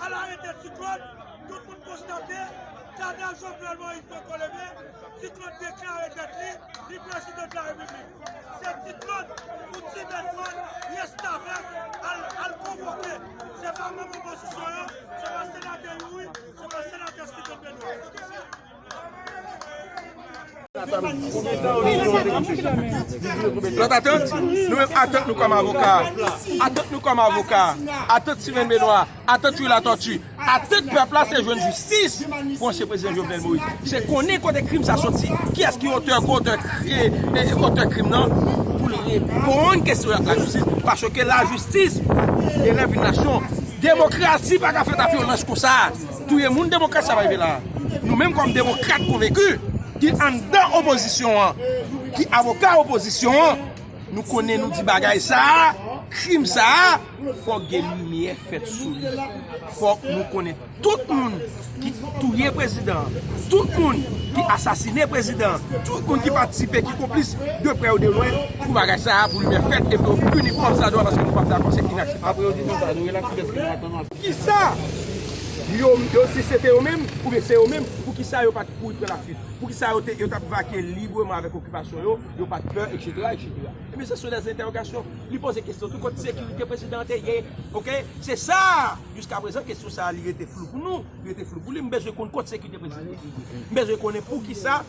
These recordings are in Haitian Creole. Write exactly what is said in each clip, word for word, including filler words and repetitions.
Al arete Ti Claude, tout moun konstate, kadav Jovenel Moïse poko leve, Ti Claude deklare tèt li, li prezidan de la repiblik. Se Ti Claude pou Ti Bedford, restavèk, al, al konvoke. Se pa manm opozisyon yo, se pa senatè Youri, se pa senatè Steven Benoît. Lòt atant, nou menm atant nou kòm avoka, atant nou kòm avoka, atant Steven Benoît, atant Youri Latortue, atant pèp la se jwenn jistis pou ansyen prezidan Jovenel Moïse. Se konnen kote krim sa soti, kiyès ki otè, ko-otè, e, e, otè krim nan, pou l reponn kesyon lajistis, paske lajistis elèv yon nasyon. Demokrasi pa ka fèt ak vyolans konsa. Touye moun, demokrasi pa rive la. Nou menm kòm demokrat konvenki, ki anndan opozisyon an, ki avoka opozisyon an, nou konnen nou di bagay sa a, krim sa a, fòk gen limyè fèt sou li. Fòk nou konnen tout moun ki touye prezidan an, tout moun ki asasine prezidan an, tout moun ki patisipe, ki konplis de prè ou de lwen pou bagay sa a, pou limyè fèt e pou yo pini kòmsadwa paske nou p ap dakò, se inakseptab. Apre yo di nou sa, nou relakse dèske nou atann. Poukisa yo, yo, si se te yo menm, oubyen se yo menm, poukisa yo pa t kouri pran lafit? Poukisa yo te, yo t ap vake libreman avèk okipasyon yo, yo pa t pè, etsetera, etsetera? Ebyen, se sou lèzentèwogasyon. Li poze kesyon tou, kot sekirite prezidan an te ye, oke? Se sa! Jiskaprezan, kesyon sa a, li rete flou pou nou, li rete flou pou li. M bezwen konn kot sekirite prezidan an te ye. M bezwen konnen poukisa,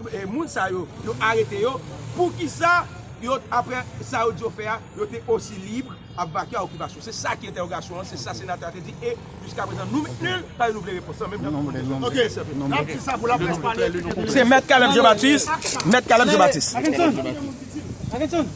e, moun sa yo, yo arete yo, poukisa yo, apre sa yo di yo fè a, yo te osi lib ap vake a okipasyon. Se sa ki entèwogasyon an, se sa senatè a te di, e jiskaprezan nou mentni l, paske nou vle repons lan, menm jan nou vle. Ok, n ap di sa pou laprès pale. Se Mèt Caleb Jean Baptiste, Mèt Caleb Jean Baptiste. Akenson, Akenson.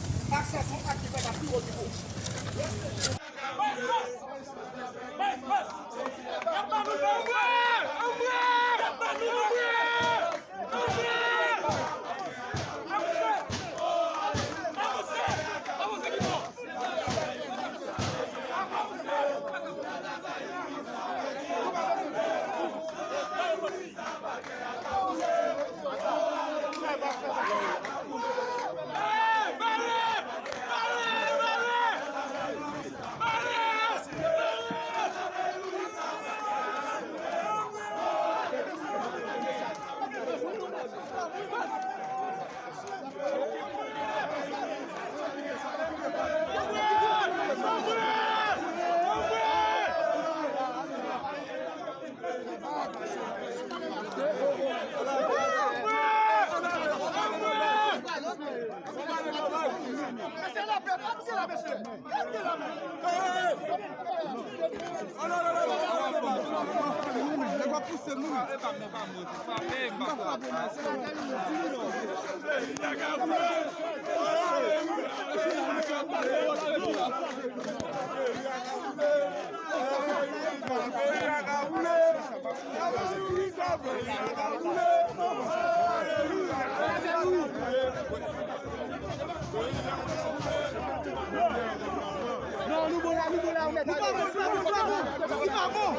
Non, nou bon la, nou bon la, ou mèt ale. Li pa bon, li pa bon, li pa bon.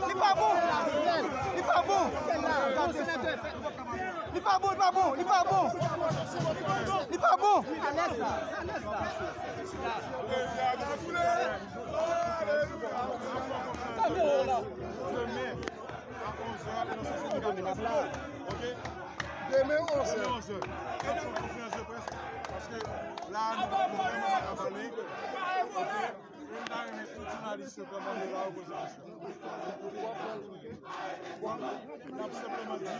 Li pa bon. Li pa bon. Li pa bon. Li pa bon, li pa bon, li pa bon. Li pa bon. Alèz la, alèz la. Demen a onz è nan Sent Sendika de Lestwa. Ok? Demen onz è. Demen onz è. Èske w konfyans de près? Paske la, nou, nou vrèman pa ka pale. Ok? E m ta renmen tout jounalis yo kòmande la opozisyon. N ap senpleman di ke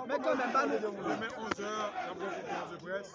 Men kanmenm, ba nou. Demen onz è, n ap gen konferans de près.